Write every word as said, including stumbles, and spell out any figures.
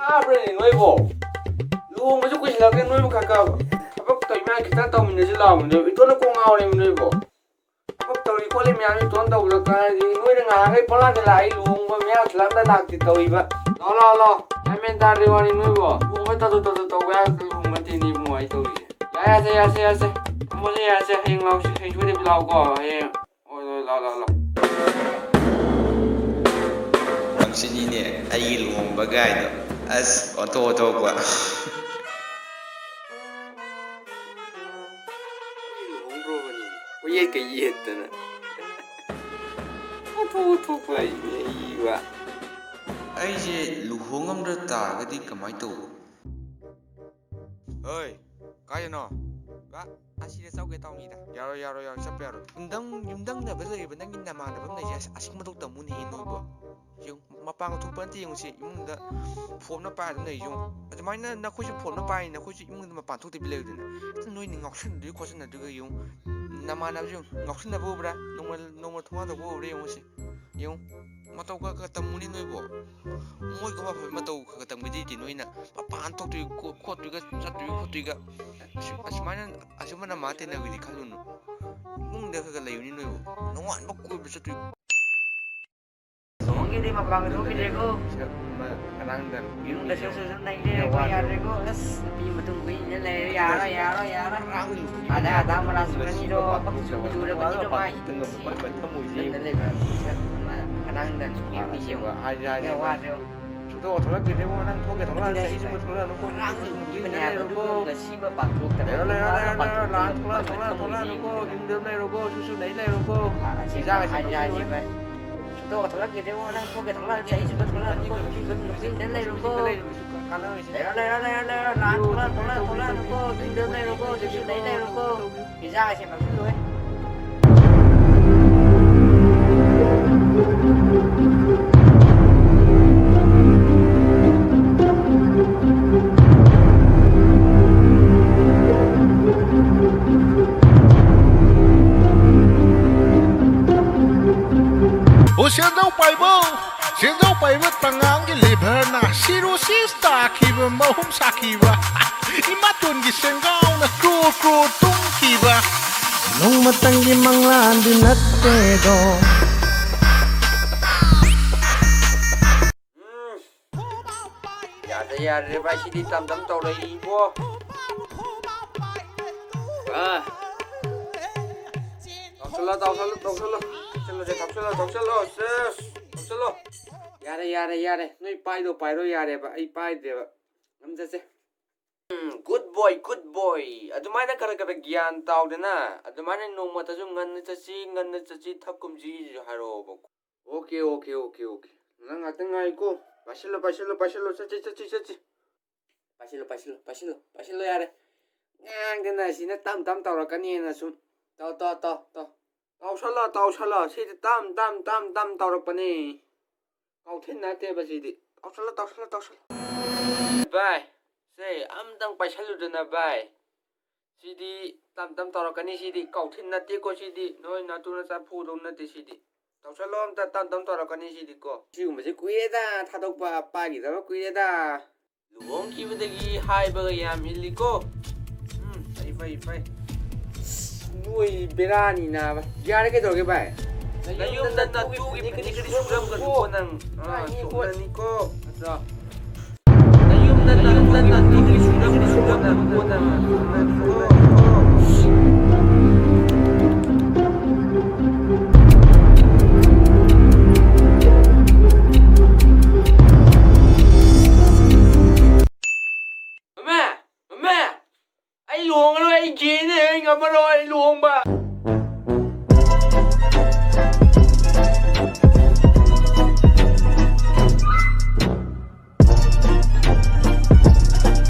ꯇꯥꯕ꯭ꯔꯅꯦ ꯅꯣꯏꯕꯣ? ꯂꯨꯍꯣꯡꯕꯁꯨ ꯀꯨꯏꯁꯤꯜꯂꯛꯇ꯭ꯔꯦ, ꯅꯣꯏꯕꯨ ꯈꯔ ꯈꯔ ꯊꯕꯛ ꯇꯧꯔꯤ ꯃꯌꯥꯝ ꯈꯤꯇꯪ ꯇꯧꯃꯤꯟꯅꯁꯤ ꯂꯥꯎꯕꯅꯦ꯫ ꯏꯇꯣꯟꯅ ꯀꯣꯛ ꯉꯥꯎꯔꯦꯃꯤ ꯅꯣꯏꯕꯣ꯫ ꯊꯕꯛ ꯇꯧꯔꯤ ꯈꯣꯠꯂꯤ ꯃꯌꯥꯝꯁꯤ ꯏꯇꯣꯟ ꯇꯧꯕꯗ ꯀꯥꯏꯗꯒꯤ ꯅꯣꯏꯅ ꯉꯍꯥꯟꯈꯩ ꯄꯣꯂꯥꯡꯗ ꯂꯥꯛꯏ, ꯂꯨꯍꯣꯡꯕ ꯃꯌꯥ ꯊꯤꯜꯂꯛꯑꯝꯗ ꯂꯥꯛꯇꯦ ꯇꯧꯔꯤꯕ꯫ ꯂꯥꯎ, ꯂꯥꯎ, ꯂꯥꯎ꯫ ꯒ꯭ꯌꯥꯟ ꯃꯦꯟ ꯇꯥꯗ꯭ꯔꯦ ꯋꯥꯅꯤ ꯅꯣꯏꯕꯣ꯫ ꯂꯨꯍꯣꯡꯕ ꯇꯥꯇꯨ ꯇꯥꯇꯨ ꯇꯧꯕ ꯌꯥꯕ ꯂꯨꯍꯣꯡꯕ ꯅꯠꯇꯦꯅꯦ ꯏꯕꯨꯡꯉꯣ ꯑꯩ ꯇꯧꯔꯤꯁꯦ꯫ ꯌꯥꯔꯦ, ꯌꯥꯔꯦ, ꯌꯥꯔꯦ, ꯌꯥꯔꯦ, ꯌꯥꯔꯦ꯫ ꯊꯝꯃꯣꯁꯦ, ꯌꯥꯔꯦꯁꯦ, ꯍꯌꯦꯡ ꯂꯥꯎꯁꯦ, ꯍꯌꯦꯡ ꯁꯣꯏꯗꯕꯤ ꯂꯥꯛꯎꯀꯣ, ꯍꯌꯦꯡ꯫ ꯍꯣꯏ, ꯍꯣꯏ, ꯂꯥꯛꯑꯣ, ꯂꯥꯛꯑꯣ, ꯂꯥꯛꯑꯣ꯫ ꯅꯪꯁꯤꯅꯤꯅꯦ ꯑꯩꯒꯤ ꯂꯨꯍꯣꯡꯕ ꯒꯥꯏꯗꯣ꯫ ꯑꯁ, ꯑꯣꯟꯊꯣꯛ ꯑꯣꯟꯊꯣꯛꯄ꯫ ꯑꯩ ꯂꯨꯍꯣꯡꯗ꯭ꯔꯣꯕꯅꯤ, ꯀꯣꯏꯌꯦꯠꯀ ꯌꯦꯠꯇꯅ꯫ ꯑꯣꯟꯊꯣꯛ ꯑꯣꯟꯊꯣꯛꯄ ꯑꯩꯅꯦ, ꯑꯩ ꯋꯥ꯫ ꯑꯩꯁꯦ ꯂꯨꯍꯣꯡꯉꯝꯗ ꯇꯥꯔꯒꯗꯤ ꯀꯃꯥꯏꯅ ꯇꯧꯕ? ꯍꯣꯏ, ꯀꯥꯏꯗꯅꯣ? ꯕꯥ, ꯑꯁꯤꯗ ꯆꯧꯒꯦ ꯇꯧꯅꯤꯗ꯫ ꯌꯥꯔꯣꯏ, ꯌꯥꯔꯣꯏ, ꯌꯥꯔꯣꯏ, ꯆꯠꯄ ꯌꯥꯔꯣꯏ꯫ ꯌꯨꯝꯗꯪ-, ꯌꯨꯝꯗꯪꯅꯕ ꯂꯩꯔꯤꯕ ꯅꯪꯒꯤ ꯅꯃꯥꯟꯅꯕ ꯑꯃ ꯂꯩꯁꯦ, ꯑꯁ-, ꯑꯁꯤꯒꯤ ꯃꯇꯧ ꯇꯝꯃꯨꯅꯦꯍꯦ ꯅꯣꯏꯕꯣ꯫ ꯌꯦꯡꯉꯨ, ꯃꯄꯥꯟꯒ ꯊꯣꯛꯄ ꯅꯠꯇꯦ ꯌꯦꯡꯉꯨꯁꯤ, ꯏꯃꯨꯡꯗ ꯐꯣꯟꯅ ꯄꯥꯏꯔ ꯑꯗꯨꯝ ꯂꯩ ꯌꯦꯡꯉꯨ꯫ ꯑꯗꯨꯃꯥꯏꯅ ꯅꯈꯣꯏꯁꯨ ꯐꯣꯟꯅ ꯄꯥꯏ, ꯅꯈꯣꯏꯁꯨ ꯏꯃꯨꯡꯗ ꯃꯄꯥꯟ ꯊꯣꯛꯇꯕꯤ ꯂꯩꯕꯗꯨꯅ꯫ ꯍꯦꯛꯇ ꯅꯣꯏꯅꯤ ꯉꯥꯎꯁꯟꯅꯗꯣꯏ ꯈꯣꯠꯆꯟꯅꯗꯣꯏꯒ ꯌꯦꯡꯉꯨ꯫ ꯅꯃꯥꯟꯅꯕꯁꯨ ꯌꯦꯡꯉꯨ, ꯉꯥꯎꯁꯟꯅꯕ ꯎꯕ꯭ꯔꯥ? ꯅꯣꯡꯃ, ꯅꯣꯡꯃ ꯊꯣꯡꯒꯥꯟ ꯊꯣꯛꯄ ꯎꯕ꯭ꯔꯥ ꯌꯦꯡꯉꯨꯁꯤ꯫ ꯌꯦꯡꯉꯨ, ꯃꯇꯧ ꯈꯔ ꯈꯔ ꯇꯝꯃꯨꯅꯦ ꯅꯣꯏꯕꯣ꯫ ꯃꯣꯏꯒꯨꯝꯕ ꯑꯐꯕ ꯃꯇꯧ ꯈꯔ ꯈꯔ ꯇꯝꯒꯦꯗꯤ ꯅꯣꯏꯅ ꯃꯄꯥꯟ ꯊꯣꯛꯇꯣꯏ ꯈꯣ-, ꯈꯣꯠꯇꯣꯏꯒ ꯆꯠꯇꯣꯏ ꯈꯣꯠꯇꯣꯏꯒ ꯑꯁꯨ-, ꯑꯁꯨꯃꯥꯏꯅ ꯑꯆꯨꯝꯕ ꯅꯃꯥ ꯇꯤꯟꯅꯒꯦꯗꯤ ꯈꯜꯂꯨꯅꯨ꯫ ꯏꯃꯨꯡꯗ ꯈꯔ ꯈꯔ ꯂꯩꯌꯨꯅꯦ ꯅꯣꯏꯕꯣ꯫ ꯅꯣꯡꯉꯥꯟꯕ ꯀꯣꯏꯕ ꯆꯠꯇꯣꯏ꯫ ꯂꯨꯍꯣꯡꯒꯤꯗꯤ ꯃꯄꯥꯟꯒ ꯊꯣꯛꯈꯤꯗ꯭ꯔꯦꯀꯣ꯫ ꯉꯔꯥꯡꯗ ꯏꯃꯨꯡꯗꯁꯨ ꯁꯨꯝ ꯂꯩꯔꯦ, ꯑꯩꯈꯣꯏ ꯌꯥꯗ꯭ꯔꯦꯀꯣ꯫ ꯑꯁ, ꯅꯨꯄꯤ ꯃꯇꯨꯡ ꯀꯨꯏꯅ ꯂꯩꯔꯦ, ꯌꯥꯔꯣꯏ, ꯌꯥꯔꯣꯏ, ꯌꯥꯔꯣꯏ꯫ ꯑꯗ ꯑꯗꯥ ꯃꯅꯥꯛꯁꯨ ꯉꯁꯤꯗꯣ ꯄꯛꯁꯨ ꯄꯨꯊꯨꯔꯕꯅꯤꯗꯣ ꯃꯥꯏ꯫ ꯅꯪꯅ ꯃꯄꯥꯟ ꯃꯄꯥꯟ ꯊꯝꯃꯣꯏꯁꯦ꯫ ꯅꯪꯅ ꯂꯩꯕ ꯉꯔꯥꯡꯗ ꯅꯨꯄꯤ ꯅꯨꯄꯤꯁꯦ ꯑꯁꯦꯡꯕ ꯍꯥꯏꯁꯦ ꯍꯥꯏꯁꯦ꯫ ꯌꯥꯝ ꯋꯥꯗ꯭ꯔꯦ꯫ ꯁꯨꯡꯊꯣꯛ ꯊꯣꯛꯂꯛꯈꯤꯗ꯭ꯔꯦꯕꯣ, ꯅꯪ ꯊꯣꯛꯀꯦ ꯊꯣꯛꯂꯛꯑꯅꯤ, ꯑꯩꯁꯨ ꯊꯣꯛꯂꯛꯑꯅꯨꯀꯣ꯫ ꯉꯔꯥꯡꯗꯤ ꯅꯨꯄꯤ ꯅꯨꯄꯤꯅꯦ ꯍꯥꯏꯕ, ꯂꯩꯔꯣꯀꯣ꯫ ꯑꯗꯨꯒ ꯁꯤꯕ ꯄꯥꯡꯊꯣꯛꯇꯕ꯫ ꯂꯩꯔꯣ, ꯂꯩꯔꯣ, ꯂꯩꯔꯣ, ꯂꯩꯔꯣ, ꯂꯥꯟ ꯊꯣꯛꯂꯛꯑꯅꯨꯀꯣ, ꯊꯣꯛꯂꯛꯑꯅꯨꯀꯣ, ꯌꯨꯝꯗ ꯑꯗꯨꯝ ꯂꯩꯔꯣꯀꯣ, ꯁꯨꯁꯨ ꯅꯩ ꯂꯩꯔꯣꯀꯣ꯫ ꯏꯆꯥꯒ ꯍꯥꯏꯁꯦ ꯁꯨꯁꯨ ꯍꯥꯏꯁꯦ ꯂꯣꯏꯔꯦ꯫ ꯚꯥꯏ꯫ ꯁꯨꯡꯊꯣꯛ ꯊꯣꯛꯂꯛꯈꯤꯗ꯭ꯔꯦꯕꯣ, ꯅꯪ ꯊꯣꯛꯀꯦ ꯊꯣꯛꯂꯛꯑꯅꯤ, ꯑꯩꯁꯨ ꯊꯣꯛꯂꯛꯑꯅꯨꯀꯣ, ꯅꯨꯄꯤ ꯅꯨꯄꯤꯅ ꯂꯩꯔꯣꯀꯣ꯫ ꯂꯩꯔꯣ, ꯂꯩꯔꯣ, ꯂꯩꯔꯣ, ꯂꯩꯔꯣ, ꯂꯥꯟ ꯊꯣꯛꯂꯛꯑꯅꯨ, ꯊꯣꯛꯂꯛꯑꯅꯨ, ꯊꯣꯛꯂꯛꯑꯅꯨꯀꯣ, ꯌꯨꯝꯗ ꯑꯗꯨꯝ ꯂꯩꯔꯣꯀꯣ, ꯁꯨꯁꯨ ꯅꯩ ꯂꯩꯔꯣꯀꯣ꯫ ꯏꯆꯥꯒ ꯁꯦꯝꯕ ꯂꯣꯏꯔꯦ꯫ ꯑꯣ, ꯁꯦꯟꯖꯥꯎ ꯄꯥꯏꯕ, ꯁꯦꯟꯖꯥꯎ ꯄꯥꯏꯕ ꯇꯉꯥꯡ ꯂꯤꯚꯔꯅ ꯁꯤꯔꯣꯁꯤꯁ ꯇꯥꯈꯤꯕ, ꯃꯍꯨꯝ ꯁꯥꯈꯤꯕ, ꯏꯃꯥꯇꯣꯟꯒꯤ ꯁꯦꯡꯒꯥꯎꯅ ꯀ꯭ꯔꯣ ꯀ꯭ꯔꯣ ꯇꯨꯝꯈꯤꯕ꯫ ꯅꯣꯡꯃꯇꯪꯒꯤ ꯃꯪꯂꯥꯟꯗꯤ ꯅꯠꯇꯦꯗꯣ꯫ ꯎꯝ꯫ ꯌꯥꯗ꯭ꯔꯦ, ꯌꯥꯗ꯭ꯔꯦ ꯚꯥꯏ, ꯁꯤꯗꯤ ꯇꯝ ꯇꯝ ꯇꯧꯔꯛꯏꯕꯣ꯫ ꯑꯥ꯫ ꯇꯧꯁꯜꯂꯣ, ꯇꯧꯁꯜꯂꯣ, ꯇꯧꯁꯜꯂꯣ꯫ ꯇꯧꯁꯜꯂꯣ, ꯁꯦ, ꯇꯧꯁꯜꯂꯣ, ꯇꯧꯁꯜꯂꯣ, ꯁꯦꯁ, ꯇꯧꯁꯜꯂꯣ꯫ ꯌꯥꯔꯦ, ꯌꯥꯔꯦ, ꯌꯥꯔꯦ꯫ ꯅꯣꯏ ꯄꯥꯏꯗꯣ ꯄꯥꯏꯔꯣ ꯌꯥꯔꯦꯕ꯫ ꯑꯩ ꯄꯥꯏꯗ꯭ꯔꯦꯕ꯫ ꯅꯝꯖꯁꯦ꯫ ꯎꯝ, good boy, good boy꯫ ꯑꯗꯨꯃꯥꯏꯅ ꯈꯔ ꯈꯔ ꯒ꯭ꯌꯥꯟ ꯇꯥꯎꯗꯅ꯫ ꯑꯗꯨꯃꯥꯏꯅ ꯅꯣꯡꯃꯇꯁꯨ ꯉꯟꯅ ꯆꯠꯁꯤ, ꯉꯟꯅ ꯆꯠꯁꯤ, ꯊꯛꯀꯨꯝꯁꯤ ꯍꯥꯏꯔꯛꯑꯣꯕ꯫ OK, OK, OK, OK꯫ ꯅꯪ ꯉꯥꯛꯇꯪ ꯉꯥꯏꯀꯣ꯫ ꯄꯥꯏꯁꯤꯜꯂꯣ, ꯄꯥꯏꯁꯤꯜꯂꯣ, ꯄꯥꯏꯁꯤꯜꯂꯣ꯫ ꯆꯠꯁꯤ, ꯆꯠꯁꯤ, ꯆꯠꯁꯤ꯫ ꯄꯥꯏꯁꯤꯜꯂꯣ, ꯄꯥꯏꯁꯤꯜꯂꯣ, ꯄꯥꯏꯁꯤꯜꯂꯣ, ꯄꯥꯏꯁꯤꯜꯂꯣ ꯌꯥꯔꯦ꯫ ꯉꯥꯡꯗꯅ ꯁꯤꯅ ꯇꯝ ꯇꯝ ꯇꯧꯔꯛꯀꯅꯤꯅ ꯁꯨꯝ꯫ ꯇꯧ, ꯇꯧ, ꯇꯧ, ꯇꯧ꯫ ꯇꯧꯁꯜꯂꯣ, ꯇꯧꯁꯜꯂꯣ꯫ ꯁꯤꯗꯤ ꯇꯝ ꯇꯝ ꯇꯝ ꯇꯝ ꯇꯧꯔꯛꯄꯅꯤ꯫ ꯀꯥꯎꯊꯤꯟ ꯅꯠꯇꯦꯕ ꯁꯤꯗꯤ꯫ ꯇꯧꯁꯜꯂꯣ, ꯇꯧꯁꯜꯂꯣ, ꯇꯧꯁꯜꯂꯣ꯫ ꯚꯥꯏ, ꯁꯦ ꯑꯝꯇꯪ ꯄꯥꯏꯁꯜꯂꯨꯗꯅ ꯚꯥꯏ꯫ ꯁꯤꯗꯤ ꯇꯝ ꯇꯝ ꯇꯧꯔꯛꯀꯅꯤ ꯁꯤꯗꯤ꯫ ꯀꯥꯎꯊꯤꯟ ꯅꯠꯇꯦꯀꯣ ꯁꯤꯗꯤ꯫ ꯅꯣꯏ ꯅꯇꯨ ꯅꯆꯥ ꯐꯨꯗꯧ ꯅꯠꯇꯦ ꯁꯤꯗꯤ꯫ ꯇꯧꯁꯜꯂꯣ ꯑꯝꯇ, ꯇꯝ ꯇꯝ ꯇꯧꯔꯛꯀꯅꯤ ꯁꯤꯗꯤꯀꯣ꯫ ꯁꯤꯒꯨꯝꯕꯁꯤ ꯀꯨꯏꯔꯦꯗ ꯊꯥꯗꯣꯛꯄ, ꯄꯥꯏꯈꯤꯗꯕ ꯀꯨꯏꯔꯦꯗ꯫ ꯂꯨꯍꯣꯡꯈꯤꯕꯗꯒꯤ ꯍꯥꯏꯕꯒ ꯌꯥꯝ ꯏꯜꯂꯤꯀꯣ꯫ ꯎꯝ, ꯐꯩ, ꯐꯩ, ꯐꯩ꯫ ꯅꯣꯏ ꯕꯦꯔꯥꯅꯤ ꯅꯥꯕ꯫ ꯌꯥꯔꯦ, ꯀꯩꯗꯧꯔꯒꯦ ꯚꯥꯏ? ꯅꯌꯨꯝꯗ ꯅꯇꯨꯒꯤ ꯐꯅꯦꯛ ꯀꯔꯤ ꯁꯨꯔꯝꯒꯅꯨꯀꯣ ꯅꯪ꯫ ꯑꯥ, ꯁꯣꯛꯅꯅꯤꯀꯣ꯫ ꯅꯌꯨꯝꯗ ꯅꯇꯨꯒꯤ ꯐꯅꯦꯛ ꯀꯔꯤ ꯁꯨꯔꯝꯒꯅꯨꯀꯣ ꯅꯪ꯫ ꯃꯃꯥ! ꯃꯃꯥ! ꯑꯩ ꯂꯨꯍꯣꯡꯉꯔꯣꯏ, ꯑꯩ ꯒꯦꯅꯦ, ꯑꯩ ꯉꯝꯃꯔꯣꯏ ꯂꯨꯍꯣꯡꯕ꯫